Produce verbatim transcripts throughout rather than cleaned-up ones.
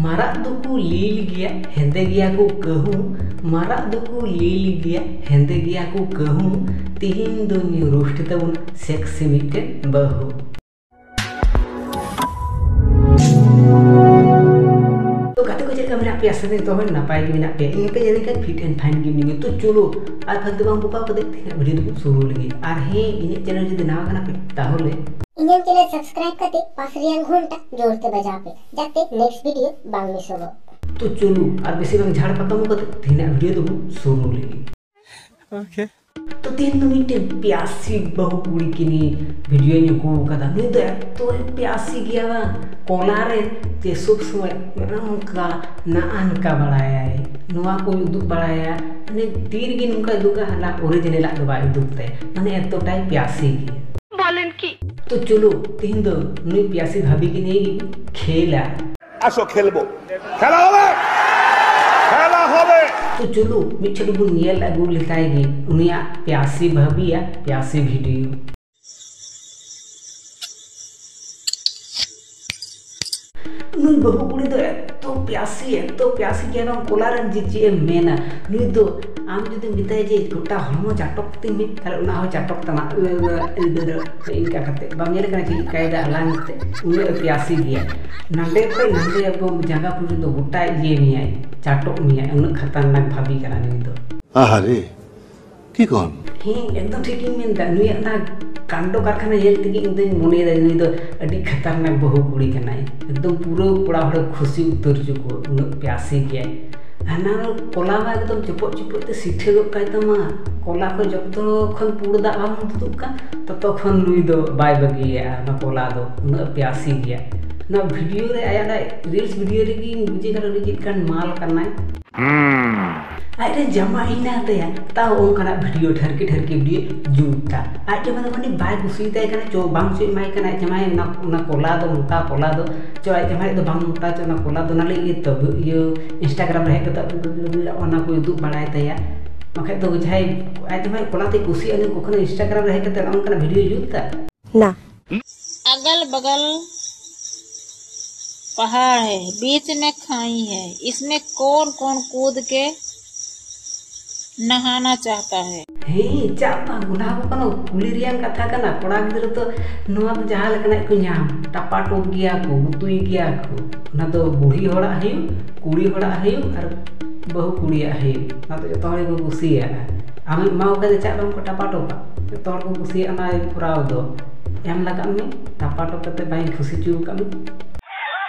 ᱢᱟᱨᱟᱜ ᱫᱚᱠᱚ ᱞᱤᱞ ᱜᱮᱭᱟ, ᱦᱮᱸᱫᱮ ᱜᱮᱭᱟ ᱠᱚ ᱠᱟᱹᱦᱩ᱾ ᱢᱟᱨᱟᱜ ᱫᱚᱠᱚ ᱞᱤᱞ ᱜᱮᱭᱟ, ᱦᱮᱸᱫᱮ ᱜᱮᱭᱟ ᱠᱚ ᱠᱟᱹᱦᱩ᱾ ᱛᱤᱦᱤᱧ ᱫᱚᱧ ᱨᱳᱥᱴ ᱛᱟᱵᱚᱱ ᱥᱮᱠᱥᱤ ᱢᱤᱫᱴᱮᱱ ᱵᱟᱹᱦᱩ᱾ ᱛᱚ ᱜᱟᱛᱮ ᱠᱚ, ᱪᱮᱫ ᱞᱮᱠᱟ ᱢᱮᱱᱟᱜ ᱯᱮᱭᱟ? ᱥᱮ ᱡᱚᱛᱚ ᱦᱚᱲ ᱱᱟᱯᱟᱭ ᱜᱮ ᱢᱮᱱᱟᱜ ᱯᱮᱭᱟ? ᱤᱧ ᱦᱚᱸᱯᱮ ᱧᱮᱞ ᱠᱷᱟᱱ ᱯᱷᱤᱴ ᱮᱱᱰ ᱯᱷᱟᱭᱤᱱ ᱜᱮ ᱢᱤᱱᱟᱹᱧᱟ᱾ ᱛᱚ ᱪᱚᱞᱚ, ᱟᱨ ᱯᱷᱟᱞᱛᱩ ᱵᱟᱝ ᱵᱚᱠᱟᱣ ᱠᱟᱛᱮ ᱛᱮᱦᱮᱧᱟᱜ ᱵᱷᱤᱰᱤᱭᱳ ᱫᱚᱵᱚᱱ ᱥᱩᱨᱩ ᱞᱮᱜᱮ᱾ ᱟᱨ ᱦᱮᱸ, ᱤᱧᱟᱹᱜ ᱪᱮᱱᱮᱞ ᱡᱩᱫᱤ ᱱᱟᱣᱟ ᱠᱟᱱᱟ ᱯᱮ, ᱛᱟᱦᱚᱞᱮ ᱤᱧᱟᱹᱜ ᱪᱮᱱᱮᱞ ᱥᱟᱵᱥᱠᱨᱟᱭᱤᱵ ᱠᱟᱛᱮ ᱯᱟᱥ ᱨᱮᱭᱟᱜ ᱜᱷᱚᱱᱴᱟ ᱡᱳᱨ ᱛᱮ ᱵᱟᱡᱟᱣ ᱯᱮ, ᱡᱟᱛᱮ ᱱᱮᱠᱥᱴ ᱵᱷᱤᱰᱤᱭᱳ ᱵᱟᱝ ᱢᱤᱥᱚᱜᱚᱜ᱾ ᱛᱚ ᱪᱚᱞᱚ, ᱟᱨ ᱵᱮᱥᱤ ᱵᱟᱝ ᱡᱷᱟᱲ ᱯᱟᱛᱟᱢ ᱠᱟᱛᱮ ᱛᱮᱦᱮᱧᱟᱜ ᱵᱷᱤᱰᱤᱭᱳ ᱫᱚᱵᱚᱱ ᱥᱩᱨᱩ ᱞᱮᱜᱮ᱾ ᱳᱠᱮ᱾ ᱛᱚ ᱛᱮᱦᱮᱧ ᱫᱚ ᱢᱤᱫᱴᱮᱱ ᱯᱮᱭᱟᱥᱤ ᱵᱟᱹᱦᱩ ᱠᱩᱲᱤ ᱠᱤᱱᱤ ᱵᱷᱤᱰᱤᱭᱳᱧ ᱟᱹᱜᱩ ᱟᱠᱟᱫᱟ᱾ ᱱᱩᱭ ᱫᱚ ᱮᱛᱚᱭ ᱯᱮᱭᱟᱥᱤ ᱜᱮᱭᱟ ᱵᱟᱝ, ᱠᱚᱞᱟ ᱨᱮ ᱡᱮ ᱥᱚᱵ ᱥᱚᱢᱚᱭ ᱱᱚᱜᱼᱚ ᱱᱚᱝᱠᱟ ᱱᱟᱜᱼᱟ ᱱᱚᱝᱠᱟ ᱵᱟᱲᱟᱭᱟᱭ, ᱱᱚᱣᱟ ᱠᱚᱭ ᱩᱫᱩᱜ ᱵᱟᱲᱟᱭᱟ᱾ ᱢᱟᱱᱮ ᱛᱤ ᱨᱮᱜᱮ ᱱᱚᱝᱠᱟᱭ ᱩᱫᱩᱜᱟ, ᱦᱟᱱᱟ ᱚᱨᱤᱡᱤᱱᱟᱞᱟᱜ ᱫᱚ ᱵᱟᱭ ᱩᱫᱩᱜ ᱛᱟᱭ, ᱢᱟᱱᱮ ᱮᱛᱚᱴᱟᱭ ᱯᱮᱭᱟᱥᱤ ᱜᱮᱭᱟ᱾ ᱵᱚᱞᱮᱱ ᱠᱤ? ᱛᱚ ᱪᱚᱞᱚ, ᱛᱮᱦᱮᱧ ᱫᱚ ᱱᱩᱭ ᱯᱮᱭᱟᱥᱤ ᱵᱷᱟᱵᱤ ᱜᱮ ᱱᱤᱭᱮ ᱜᱮ ᱠᱷᱮᱞᱟ᱾ আসো খেলবো, খেলা হবে, খেলা হবে। ᱛᱚ ᱪᱚᱞᱚ, ᱢᱤᱫ ᱪᱷᱚᱴ ᱵᱚᱱ ᱧᱮᱞ ᱟᱹᱜᱩ ᱞᱮᱛᱟᱭ ᱜᱮ ᱩᱱᱤᱭᱟᱜ ᱯᱮᱭᱟᱥᱤ ᱵᱷᱟᱵᱤᱭᱟ ᱯᱮᱭᱟᱥᱤ ᱵᱷᱤᱰᱤᱭᱳ᱾ ᱱᱩᱭ ᱵᱟᱹᱦᱩ ᱠᱩᱲᱤ ᱫᱚ ᱮᱛᱚ ᱯᱮᱭᱟᱥᱤ, ᱮᱛᱚ ᱯᱮᱭᱟᱥᱤ ᱜᱮᱭᱟ ᱵᱟᱝ, ᱠᱚᱞᱟ ᱨᱮᱱ ᱡᱮ ᱪᱮᱫ ᱮᱢ ᱢᱮᱱᱟ᱾ ᱱᱩᱭ ᱫᱚ ᱟᱢ ᱡᱩᱫᱤ ᱢᱮᱛᱟᱭᱟ ᱡᱮ ᱜᱚᱴᱟ ᱦᱚᱲᱢᱚ ᱪᱟᱴᱚᱠ ᱛᱤᱧ ᱢᱮ, ᱛᱟᱦᱞᱮ ᱚᱱᱟ ᱦᱚᱸ ᱪᱟᱴᱚᱠ ᱛᱟᱢᱟ᱾ ᱤᱱᱠᱟ ᱠᱟᱛᱮ ᱵᱟᱢ ᱧᱮᱞ ᱠᱟᱱᱟ ᱪᱮᱫ ᱞᱮᱠᱟᱭ ᱫᱟ ᱟᱞᱟᱝ ᱛᱮ? ᱩᱱᱟᱹᱜ ᱯᱮᱭᱟᱥᱤ ᱜᱮᱭᱟ᱾ ᱱᱟᱸᱰᱮ ᱠᱷᱚᱱ ᱱᱟᱸᱰᱮ ᱟᱵᱚ ᱡᱟᱸᱜᱟ ᱯᱩᱨᱤ ᱫᱚ ᱜᱚᱴᱟ ᱤᱭᱟᱹ ᱢᱮᱭᱟᱭ, ᱪᱟᱴᱚᱜ ᱢᱮᱭᱟᱭ, ᱩᱱᱟᱹᱜ ᱠᱷᱟᱛᱟᱨᱱᱟᱠ ᱵᱷᱟᱵᱤ ᱠᱟᱱᱟ ᱱᱩᱭ ᱫᱚ᱾ ᱟᱦᱟᱨᱮ, ᱠᱤ ᱠᱚᱱ? ᱦᱮᱸ, ᱮᱠᱫᱚᱢ ᱴᱷᱤᱠ ᱤᱧ ᱢᱮᱱ ᱮᱫᱟ᱾ ᱱᱩᱭᱟᱜ ᱚᱱᱟ ᱠᱟᱱᱰᱚ ᱠᱟᱨᱠᱷᱟᱱᱟ ᱧᱮᱞ ᱛᱮᱜᱮ ᱤᱧ ᱫᱚᱧ ᱢᱚᱱᱮᱭᱮᱫᱟ ᱱᱩᱭ ᱫᱚ ᱟᱹᱰᱤ ᱠᱷᱟᱛᱟᱨᱱᱟᱠ ᱵᱟᱹᱦᱩ ᱠᱩᱲᱤ ᱠᱟᱱᱟᱭ᱾ ᱮᱠᱫᱚᱢ ᱯᱩᱨᱟᱹ ᱠᱚᱲᱟ ᱦᱚᱲᱮ ᱠᱷᱩᱥᱤ ᱩᱛᱟᱹᱨ ᱦᱚᱪᱚ ᱠᱚᱣᱟ, ᱩᱱᱟᱹᱜ ᱯᱮᱭᱟᱥᱤ ᱜᱮᱭᱟᱭ᱾ ᱦᱟᱱᱟ ᱠᱚᱞᱟ ᱢᱟ ᱮᱠᱫᱚᱢ ᱪᱚᱯᱚᱡ ᱪᱚᱯᱚᱡ ᱛᱮ ᱥᱤᱴᱷᱟᱹ ᱜᱚᱫ ᱠᱟᱭ ᱛᱟᱢᱟ᱾ ᱠᱚᱞᱟ ᱠᱚ ᱡᱚᱛᱚ ᱠᱷᱚᱱ ᱯᱩᱲ ᱫᱟᱜ ᱵᱟᱝ ᱛᱩᱫᱩᱜ ᱠᱟᱱ, ᱛᱚᱛᱚ ᱠᱷᱚᱱ ᱱᱩᱭ ᱫᱚ ᱵᱟᱭ ᱵᱟᱹᱜᱤᱭᱟᱜᱼᱟ ᱚᱱᱟ ᱠᱚᱞᱟ ᱫᱚ, ᱩᱱᱟᱹᱜ ᱯᱮᱭᱟᱥᱤ ᱜᱮᱭᱟ᱾ ᱚᱱᱟ ᱵᱷᱤᱰᱤᱭᱳ ᱨᱮ, ᱟᱭᱟᱜ ᱚᱱᱟ ᱨᱤᱞᱥ ᱵᱷᱤᱰᱤᱭᱳ ᱨᱮᱜᱮᱧ ᱵᱩᱡᱷᱟᱹᱣ ᱠᱟᱱᱟ ᱩᱱᱤ ᱪᱮᱫ ᱞᱮᱠᱟᱱ ᱢᱟᱞ ᱠᱟᱱᱟᱭ᱾ ᱟᱡᱨᱮᱱ ᱡᱟᱢᱟᱭ ᱦᱮᱱᱟᱭ ᱛᱟᱭᱟ, ᱛᱟᱣ ᱚᱱᱠᱟᱱᱟᱜ ᱵᱷᱤᱰᱤᱭᱳ, ᱴᱷᱟᱹᱨᱠᱤ ᱴᱷᱟᱹᱨᱠᱤ ᱵᱷᱤᱰᱤᱭᱳ ᱡᱩᱛ ᱫᱟ᱾ ᱟᱡ ᱡᱟᱢᱟᱭ ᱫᱚ ᱢᱟᱱᱮ ᱵᱟᱭ ᱠᱩᱥᱤᱭᱟᱛᱟᱭ ᱠᱟᱱᱟ, ᱪᱚ ᱵᱟᱝ ᱪᱚ ᱮᱢᱟᱭ ᱠᱟᱱᱟ ᱟᱡ ᱡᱟᱢᱟᱭ ᱚᱱᱟ, ᱚᱱᱟ ᱠᱚᱞᱟ ᱫᱚ, ᱢᱚᱴᱟ ᱠᱚᱞᱟ ᱫᱚ, ᱪᱚ ᱟᱡ ᱡᱟᱢᱟᱭ ᱫᱚ ᱵᱟᱝ ᱢᱚᱴᱟ ᱪᱚ ᱚᱱᱟ ᱠᱚᱞᱟ ᱫᱚ, ᱚᱱᱟ ᱞᱟᱹᱜᱤᱫ ᱜᱮ ᱛᱚ ᱤᱭᱟᱹ ᱤᱱᱥᱴᱟᱜᱨᱟᱢ ᱨᱮ ᱦᱮᱡ ᱠᱟᱛᱮ ᱚᱱᱟ ᱠᱚᱭ ᱩᱫᱩᱜ ᱵᱟᱲᱟᱭ ᱛᱟᱭᱟ᱾ ᱵᱟᱠᱷᱟᱡ ᱫᱚ ᱡᱟᱦᱟᱸᱭ ᱟᱡ ᱡᱟᱢᱟᱭ ᱠᱚᱞᱟ ᱛᱮᱭ ᱠᱩᱥᱤᱭᱟᱜᱼᱟ, ᱩᱱᱤ ᱠᱚᱠᱷᱚᱱᱳ ᱤᱱᱥᱴᱟᱜᱨᱟᱢ ᱨᱮ ᱦᱮᱡ ᱠᱟᱛᱮ ᱱᱚᱜᱼᱚ ᱱᱚᱝᱠᱟᱱᱟᱜ ᱵᱷᱤᱰᱤᱭᱳ ᱡᱩᱛ ᱫᱟ? ᱱᱟ᱾ अगल बगल पहाड़ है, बीच में खाई है, इसमें कौन कौन कूद के नहाना चाहता है? ᱦᱮᱸ, ᱪᱟᱜ ᱵᱟᱝ, ᱚᱱᱟ ᱦᱚᱸ ᱠᱳᱱᱳ ᱠᱩᱞᱤ ᱨᱮᱭᱟᱜ ᱠᱟᱛᱷᱟ ᱠᱟᱱᱟ᱾ ᱠᱚᱲᱟ ᱜᱤᱫᱽᱨᱟᱹ ᱫᱚ ᱱᱚᱣᱟ ᱫᱚ ᱡᱟᱦᱟᱸ ᱞᱮᱠᱟᱱᱟᱜ ᱠᱚ ᱧᱟᱢ, ᱴᱟᱯᱟᱴᱚᱯ ᱜᱮᱭᱟ ᱠᱚ, ᱜᱩᱛᱩᱭ ᱜᱮᱭᱟ ᱠᱚ᱾ ᱚᱱᱟ ᱫᱚ ᱵᱩᱲᱦᱤ ᱦᱚᱲᱟᱜ ᱦᱩᱭᱩᱜ, ᱠᱩᱲᱤ ᱦᱚᱲᱟᱜ ᱦᱩᱭᱩᱜ, ᱟᱨ ᱵᱟᱹᱦᱩ ᱠᱩᱲᱤᱭᱟᱜ ᱦᱩᱭᱩᱜ, ᱚᱱᱟ ᱫᱚ ᱡᱚᱛᱚ ᱦᱚᱲ ᱜᱮᱠᱚ ᱠᱩᱥᱤᱭᱟᱜᱼᱟ᱾ ᱟᱢᱮᱢ ᱮᱢᱟ ᱠᱚ ᱠᱷᱟᱱ ᱫᱚ ᱪᱟᱜ ᱵᱟᱝ ᱠᱚ ᱴᱟᱯᱟᱴᱚᱯᱟ? ᱡᱚᱛᱚ ᱦᱚᱲ ᱠᱚ ᱠᱩᱥᱤᱭᱟᱜᱼᱟ ᱚᱱᱟ ᱠᱚᱨᱟᱣ ᱫᱚ᱾ ᱮᱢ ᱞᱟᱜᱟᱜ ᱢᱮ, ᱴᱟᱯᱟᱴᱚᱯ ᱠᱟᱛᱮ ᱵᱟᱹᱧ ᱠᱩᱥᱤ ᱦᱚᱪᱚ ᱟᱠᱟᱫ ᱢᱮ᱾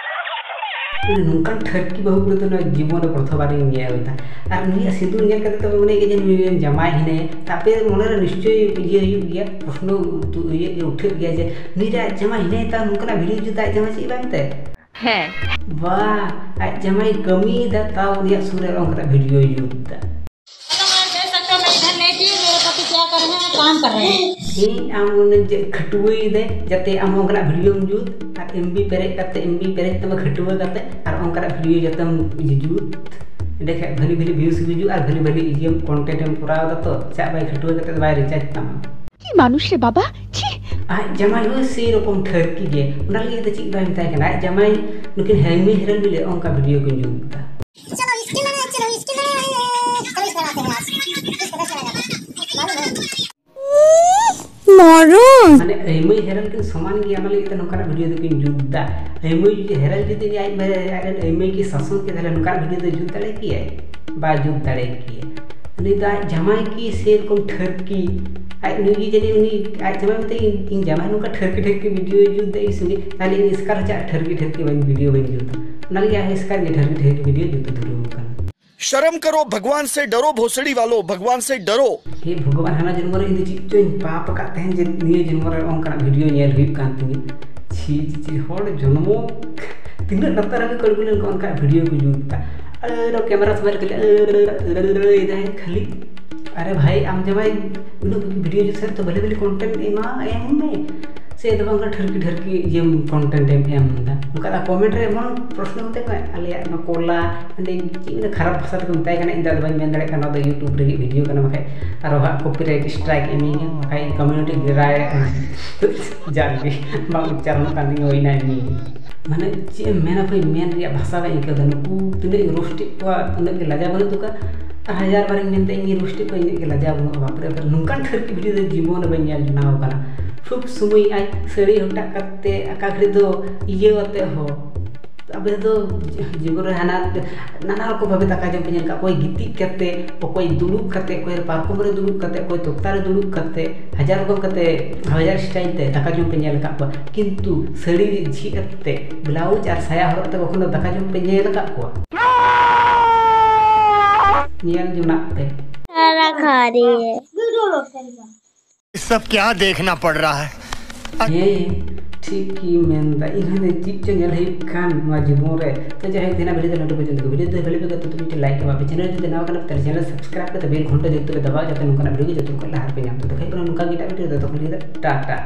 ᱢᱟᱱᱮ ᱱᱚᱝᱠᱟᱱ ᱴᱷᱟᱹᱨᱠᱤ ᱵᱟᱹᱦᱩ ᱠᱩᱲᱤ ᱫᱚ ᱱᱚᱣᱟ ᱡᱤᱵᱚᱱ ᱨᱮ ᱯᱨᱚᱛᱷᱚᱢ ᱵᱟᱨᱤᱧ ᱧᱮᱞ ᱮᱫᱟ᱾ ᱟᱨ ᱱᱩᱭᱟᱜ ᱥᱤᱸᱫᱩᱨ ᱧᱮᱞ ᱠᱟᱛᱮ ᱛᱚᱵᱮ ᱢᱚᱱᱮ ᱜᱮ ᱡᱮ ᱱᱩᱭ ᱨᱮᱱ ᱡᱟᱢᱟᱭ ᱦᱮᱱᱟᱭᱟ᱾ ᱛᱟᱯᱮ ᱢᱚᱱᱮ ᱨᱮ ᱱᱤᱥᱪᱚᱭ ᱤᱭᱟᱹ ᱦᱩᱭᱩᱜ ᱜᱮᱭᱟ, ᱯᱨᱚᱥᱱᱚ ᱩᱛᱩ-, ᱤᱭᱟᱹ ᱜᱮ ᱩᱴᱷᱟᱹᱜ ᱜᱮᱭᱟ ᱡᱮ ᱱᱩᱭ ᱨᱮ ᱟᱡ ᱡᱟᱢᱟᱭ ᱦᱮᱱᱟᱭ ᱛᱟᱭ, ᱱᱚᱝᱠᱟᱱᱟᱜ ᱵᱷᱤᱰᱤᱭᱳ ᱡᱩᱛ ᱟᱡ ᱡᱟᱢᱟᱭ ᱪᱮᱫ ᱵᱟᱝ ᱛᱮ? ᱦᱮᱸ᱾ ᱵᱟ, ᱟᱡ ᱡᱟᱢᱟᱭ ᱠᱟᱹᱢᱤᱭᱮᱫᱟ, ᱛᱟᱣ ᱩᱱᱤᱭᱟᱜ ᱥᱩᱨ ᱨᱮ ᱚᱱᱠᱟᱱᱟᱜ ᱵᱷᱤᱰᱤᱭᱳᱭ ᱡᱩᱛ ᱮᱫᱟ᱾ तो मैं देख सकते हो, मैं इधर लेटी हूँ, मेरे पति क्या कर रहे हैं, काम कर रहे हैं। ᱤᱧ ᱟᱢ ᱩᱱᱤ ᱡᱮ ᱠᱷᱟᱹᱴᱩᱣᱟᱹᱭᱮᱫᱟᱭ, ᱡᱟᱛᱮ ᱟᱢ ᱚᱱᱠᱟᱱᱟᱜ ᱵᱷᱤᱰᱤᱭᱳᱢ ᱡᱩᱛ, ᱟᱨ ᱮᱢ ᱵᱤ ᱯᱮᱨᱮᱡ ᱠᱟᱛᱮ, ᱮᱢ ᱵᱤ ᱯᱮᱨᱮᱡ ᱛᱟᱢᱟ ᱠᱷᱟᱹᱴᱩᱣᱟᱹ ᱠᱟᱛᱮ, ᱟᱨ ᱚᱱᱠᱟᱱᱟᱜ ᱵᱷᱤᱰᱤᱭᱳ ᱡᱟᱛᱮᱢ ᱡᱩᱛ᱾ ᱮᱸᱰᱮᱠᱷᱟᱱ ᱵᱷᱟᱹᱞᱤ ᱵᱷᱟᱹᱞᱤ ᱵᱷᱤᱭᱩᱥ ᱦᱤᱡᱩᱜᱼᱟ, ᱟᱨ ᱵᱷᱟᱹᱞᱤ ᱵᱷᱟᱹᱞᱤ ᱤᱭᱟᱹ ᱠᱚᱱᱴᱮᱱᱴ ᱮᱢ ᱠᱚᱨᱟᱣ ᱮᱫᱟ ᱛᱚ, ᱪᱟᱜ ᱵᱟᱭ ᱠᱷᱟᱹᱴᱩᱣᱟᱹ ᱠᱟᱛᱮ ᱫᱚ ᱵᱟᱭ ᱨᱤᱪᱟᱨᱡᱽ ᱛᱟᱢᱟ᱾ কি মানুষ রে বাবা, ছি। ᱟᱡ ᱡᱟᱢᱟᱭ ᱦᱚᱸ ᱥᱮᱨᱚᱠᱚᱢ ᱴᱷᱟᱹᱨᱠᱤ ᱜᱮ, ᱚᱱᱟ ᱞᱟᱹᱜᱤᱫ ᱫᱚ ᱪᱮᱫ ᱵᱟᱭ ᱢᱮᱛᱟᱭ ᱠᱟᱱᱟ᱾ ᱟᱡ ᱡᱟᱢᱟᱭ ᱱᱩᱠᱤᱱ ᱦᱮᱢᱤ ᱦᱮᱨᱮᱞ ᱢᱤᱞᱮ ᱚᱱᱠᱟ ᱵᱷᱤᱰᱤᱭᱳ ᱠᱤᱱ ᱡᱩᱛ ᱮᱫᱟ᱾ चलो, इसके लिए, चलो, इसके लिए, चलो, इसके बाद है आज। इसके बाद चला जाता है। मालूम है? ᱢᱚᱨᱚᱱ᱾ ᱢᱟᱱᱮ ᱟᱹᱭᱢᱟᱹᱭ ᱦᱮᱨᱮᱞ ᱠᱤᱱ ᱥᱚᱢᱟᱱ ᱜᱮᱭᱟ, ᱚᱱᱟ ᱞᱟᱹᱜᱤᱫ ᱛᱮ ᱱᱚᱝᱠᱟᱱᱟᱜ ᱵᱷᱤᱰᱤᱭᱳ ᱫᱚᱠᱤᱱ ᱡᱩᱛ ᱮᱫᱟ᱾ ᱟᱹᱭᱢᱟᱹᱭ ᱡᱩᱫᱤ ᱦᱮᱨᱮᱞ ᱡᱩᱫᱤ ᱟᱡ, ᱟᱡ ᱨᱮᱱ ᱟᱹᱭᱢᱟᱹᱭ ᱠᱤ ᱥᱟᱥᱚᱱ ᱠᱮᱫᱟ, ᱛᱟᱦᱞᱮ ᱱᱚᱝᱠᱟᱱᱟᱜ ᱵᱷᱤᱰᱤᱭᱳ ᱫᱚ ᱡᱩᱛ ᱫᱟᱲᱮ ᱠᱮᱭᱟᱭ? ᱵᱟᱭ ᱡᱩᱛ ᱫᱟᱲᱮ ᱠᱮᱭᱟ᱾ ᱩᱱᱤ ᱫᱚ ᱟᱡ ᱡᱟᱢᱟᱭ ᱠᱤ ᱥᱮᱨᱚᱠᱚᱢ ᱴᱷᱟᱹᱨᱠᱤ, ᱟᱡ ᱱᱩᱭ ᱜᱮ ᱡᱟᱹᱱᱤᱡ ᱩᱱᱤ ᱟᱡ ᱡᱟᱢᱟᱭ ᱢᱮᱛᱟᱭ, "ᱤᱧ, ᱤᱧ ᱡᱟᱢᱟᱭ ᱱᱚᱝᱠᱟ ᱴᱷᱟᱹᱨᱠᱤ ᱴᱷᱟᱹᱨᱠᱤ ᱵᱷᱤᱰᱤᱭᱳᱭ ᱡᱩᱛ ᱮᱫᱟ ᱤᱧ ᱥᱚᱸᱜᱮ, ᱛᱟᱦᱞᱮ ᱤᱧ ᱮᱥᱠᱟᱨ ᱪᱮᱫᱟᱜ ᱴᱷᱟᱹᱨᱠᱤ ᱴᱷᱟᱹᱨᱠᱤ ᱵᱟᱹᱧ ᱵᱷᱤᱰᱤᱭᱳ ᱵᱟᱹᱧ ᱡᱩᱛᱟ?" ᱚᱱᱟ ᱞᱟᱹᱜᱤᱫ ᱟᱡ ᱮᱥᱠᱟᱨ ᱜᱮ ᱴᱷᱟᱹᱨᱠᱤ ᱴᱷᱟᱹᱨᱠᱤ ᱵᱷᱤᱰᱤᱭᱳ ᱡᱩᱛ ᱫᱷᱩᱨᱟᱹᱣ ᱟᱠᱟᱱᱟ᱾ शर्म करो, भगवान से डरो, भोसड़ी वालों, भगवान से डरो। ᱦᱮ ᱵᱷᱚᱜᱚᱵᱟᱱ, ᱦᱟᱱᱟ ᱡᱚᱱᱢᱚ ᱨᱮ ᱤᱧ ᱫᱚ ᱪᱮᱫ ᱪᱚᱧ ᱯᱟᱯ ᱟᱠᱟᱫ ᱛᱟᱦᱮᱸᱱ ᱡᱮ ᱱᱤᱭᱟᱹ ᱡᱚᱱᱢᱚ ᱨᱮ ᱚᱱᱠᱟᱱᱟᱜ ᱵᱷᱤᱰᱤᱭᱳ ᱧᱮᱞ ᱦᱩᱭᱩᱜ ᱠᱟᱱ ᱛᱤᱧᱟᱹ᱾ ᱪᱷᱤ, ᱪᱷᱤ, ᱪᱷᱤ, ᱦᱚᱲ ᱡᱚᱱᱢᱚ ᱛᱤᱱᱟᱹᱜ ᱞᱟᱛᱟᱨ ᱨᱮᱜᱮ ᱠᱚ ᱟᱬᱜᱚ ᱞᱮᱱᱠᱷᱟᱱ ᱚᱱᱠᱟᱱᱟᱜ ᱵᱷᱤᱰᱤᱭᱳ ᱠᱚ ᱡᱩᱛ ᱮᱫᱟ᱾ ᱟᱨ ᱠᱮᱢᱮᱨᱟ ᱥᱟᱢᱟᱝ ᱨᱮ ᱠᱷᱟᱹᱞᱤ ᱮᱫᱟᱭ ᱠᱷᱟᱹᱞᱤ᱾ ᱟᱨᱮ ᱵᱷᱟᱭ, ᱟᱢ ᱡᱟᱢᱟᱭ ᱩᱱᱟᱹᱜ ᱵᱷᱤᱰᱤᱭᱳ ᱡᱩᱛ ᱥᱟᱱᱟᱭᱮᱫ ᱛᱚ ᱵᱷᱟᱞᱮ ᱵᱷᱟᱞᱮ ᱠᱚᱱᱴᱮᱱᱴ ᱮᱢᱟ, ᱮᱢ ᱢᱮ᱾ ᱥᱮ ᱫᱚ ᱵᱟᱝ ᱴᱷᱟᱹᱨᱠᱤ ᱴᱷᱟᱹᱨᱠᱤ ᱤᱭᱟᱹ ᱠᱚᱱᱴᱮᱱᱴ ᱮᱢ ᱮᱢ ᱮᱫᱟ᱾ ᱚᱱᱠᱟ ᱫᱚ ᱠᱚᱢᱮᱱᱴ ᱨᱮ ᱮᱢᱚᱱ ᱯᱨᱚᱥᱱᱚ ᱠᱟᱛᱮ ᱠᱚ, ᱟᱞᱮᱭᱟᱜ ᱱᱚᱣᱟ ᱠᱚᱞᱟ ᱚᱸᱰᱮ ᱪᱮᱫ ᱢᱮᱱᱟ ᱠᱷᱟᱨᱟᱯ ᱵᱷᱟᱥᱟ ᱛᱮᱠᱚ ᱢᱮᱛᱟᱭ ᱠᱟᱱᱟ, ᱤᱧ ᱫᱚ ᱟᱫᱚ ᱵᱟᱹᱧ ᱢᱮᱱ ᱫᱟᱲᱮᱭᱟᱜ ᱠᱟᱱᱟ, ᱱᱚᱣᱟ ᱫᱚ YouTube ᱨᱮᱜᱮ ᱵᱷᱤᱰᱤᱭᱳ ᱠᱟᱱᱟ, ᱵᱟᱠᱷᱟᱡ ᱟᱨᱚ ᱦᱟᱸᱜ ᱠᱚᱯᱤᱨᱟᱭᱤᱴ ᱥᱴᱨᱟᱭᱤᱠ ᱮᱢᱤᱧᱟ, ᱵᱟᱠᱷᱟᱡ ᱠᱚᱢᱤᱭᱩᱱᱤᱴᱤ ᱜᱮᱨᱟᱭ ᱡᱟᱜᱮ ᱵᱟᱝ ᱩᱪᱪᱟᱨᱚᱱᱚᱜ ᱠᱟᱱ ᱛᱤᱧᱟ, ᱦᱩᱭᱱᱟ ᱮᱢᱱᱤ᱾ ᱢᱟᱱᱮ ᱪᱮᱫ ᱮᱢ ᱢᱮᱱᱟ ᱵᱷᱟᱹᱭ, ᱢᱮᱱ ᱨᱮᱭᱟᱜ ᱵᱷᱟᱥᱟ ᱵᱟᱹᱧ ᱟᱹᱭᱠᱟᱹᱣ ᱮᱫᱟ᱾ ᱱᱩᱠᱩ ᱛᱤᱱᱟᱹᱜ ᱤᱧ ᱨᱳᱥᱴᱮᱫ ᱠᱚᱣᱟ, ᱩᱱᱟᱹᱜ ᱜᱮ ᱞᱟᱡᱟᱣ ᱵᱟᱹᱱᱩᱜ ᱛᱟᱠᱚᱣᱟ᱾ ᱟᱨ ᱦᱟᱡᱟᱨ ᱵᱟᱨᱤᱧ ᱢᱮᱱᱫᱟ ᱤᱧ ᱨᱳᱥᱴᱮᱫ ᱠᱚᱣᱟ, ᱤᱱᱟᱹᱜ ᱜᱮ ᱞᱟᱡᱟᱣ ᱵᱟᱹᱱᱩᱜᱼᱟ᱾ ᱵᱟᱯᱨᱮ ᱵᱟᱯᱨᱮ, ᱱᱚᱝᱠᱟᱱ ᱴᱷᱟᱹᱨᱠᱤ ᱵᱷᱤᱰᱤᱭᱳ ᱫᱚ ᱡᱤᱵᱚᱱ ᱨᱮ ᱵᱟᱹᱧ ᱧᱮᱞ ᱡᱚᱱᱟᱣ ᱠᱟᱱᱟ᱾ ᱥᱚᱵ ᱥᱚᱢᱚᱭ ᱟᱡ ᱥᱟᱹᱲᱤ ᱦᱚᱴᱟᱜ ᱠᱟᱛᱮ, ᱚᱠᱟ ᱜᱷᱟᱹᱲᱤᱡ ᱫᱚ ᱤᱭᱟᱹ ᱟᱛᱮ ᱦᱚᱸ᱾ ᱟᱵᱮ ᱫᱚ ᱡᱤᱵᱚᱱ ᱨᱮ ᱦᱟᱱᱟ ᱱᱟᱱᱟ ᱨᱚᱠᱚᱢ ᱵᱷᱟᱵᱮ ᱫᱟᱠᱟ ᱡᱚᱢ ᱯᱮ ᱧᱮᱞ ᱠᱟᱜ, ᱚᱠᱚᱭ ᱜᱤᱛᱤᱡ ᱠᱟᱛᱮ, ᱚᱠᱚᱭ ᱫᱩᱲᱩᱵ ᱠᱟᱛᱮ, ᱚᱠᱚᱭ ᱯᱟᱨᱠᱚᱢ ᱨᱮ ᱫᱩᱲᱩᱵ ᱠᱟᱛᱮ, ᱚᱠᱚᱭ ᱛᱚᱠᱛᱟ ᱨᱮ ᱫᱩᱲᱩᱵ ᱠᱟᱛᱮ, ᱦᱟᱡᱟᱨ ᱨᱚᱠᱚᱢ ᱠᱟᱛᱮ ᱦᱟᱡᱟᱨ ᱥᱴᱟᱭᱤᱞ ᱛᱮ ᱫᱟᱠᱟ ᱡᱚᱢ ᱯᱮ ᱧᱮᱞ ᱟᱠᱟᱫ ᱠᱚᱣᱟ, ᱠᱤᱱᱛᱩ ᱥᱟᱹᱲᱤ ᱡᱷᱤᱡ ᱠᱟᱛᱮ, ᱵᱞᱟᱣᱩᱡᱽ ᱟᱨ ᱥᱟᱭᱟ ᱦᱚᱨᱚᱜ ᱠᱟᱛᱮ ᱠᱚᱠᱷᱚᱱᱳ ᱫᱟᱠᱟ ᱡᱚᱢ ᱯᱮ ᱧᱮᱞ ᱟᱠᱟᱫ ᱠᱚᱣᱟ? ᱧᱮᱞ ᱡᱚᱱᱟᱜ ᱯᱮ᱾ ये सब क्या देखना पड़ रहा है? ᱦᱮᱸ, ᱴᱷᱤᱠ ᱜᱮ ᱢᱮᱱᱫᱟ᱾ ᱤᱧ ᱦᱚᱸ ᱪᱮᱫ ᱪᱚ ᱧᱮᱞ ᱦᱩᱭᱩᱜ ᱠᱟᱱ ᱱᱚᱣᱟ ᱡᱤᱵᱚᱱ ᱨᱮ᱾ ᱛᱚ ᱡᱟᱭᱦᱳᱠ, ᱛᱮᱦᱮᱧᱟᱜ ᱵᱷᱤᱰᱤᱭᱳ ᱫᱚ ᱱᱚᱰᱮ ᱯᱚᱨᱡᱚᱱᱛᱚ ᱜᱮ᱾ ᱵᱷᱤᱰᱤᱭᱳ ᱫᱚ ᱵᱷᱟᱹᱞᱤ ᱯᱮ ᱠᱟᱛᱮ ᱢᱤᱫᱴᱮᱱ ᱞᱟᱭᱤᱠ ᱮᱢᱟ ᱯᱮ᱾ ᱪᱮᱱᱮᱞ ᱡᱩᱫᱤ ᱱᱟᱣᱟ ᱠᱟᱱᱟ ᱯᱮ, ᱛᱟᱦᱞᱮ ᱪᱮᱱᱮᱞ ᱥᱟᱵᱥᱠᱨᱟᱭᱤᱵ ᱠᱟᱛᱮ ᱵᱮᱞ ᱜᱷᱚᱱᱴᱟ ᱡᱚᱛᱚ ᱯᱮ ᱫᱟᱵᱟᱣᱟ, ᱡᱟᱛᱮ ᱱᱚᱝᱠᱟᱱᱟᱜ ᱵᱷᱤᱰᱤᱭᱳ ᱜᱮ ᱡᱚᱛᱚ ᱠᱷᱚᱱ ᱞᱟᱦᱟ ᱨᱮᱯᱮ ᱧᱟᱢ᱾ ᱛᱚ ᱫᱮᱠᱷᱟᱡ ᱠᱟᱱᱟ ᱱᱚᱝᱠᱟ ᱜᱮ ᱮᱴᱟᱜ ᱵᱷᱤᱰᱤᱭᱳ ᱨᱮ, ᱛᱚᱛᱚᱠᱷᱚᱱ ᱞᱟᱹᱜᱤᱫ ᱴᱟᱴᱟ᱾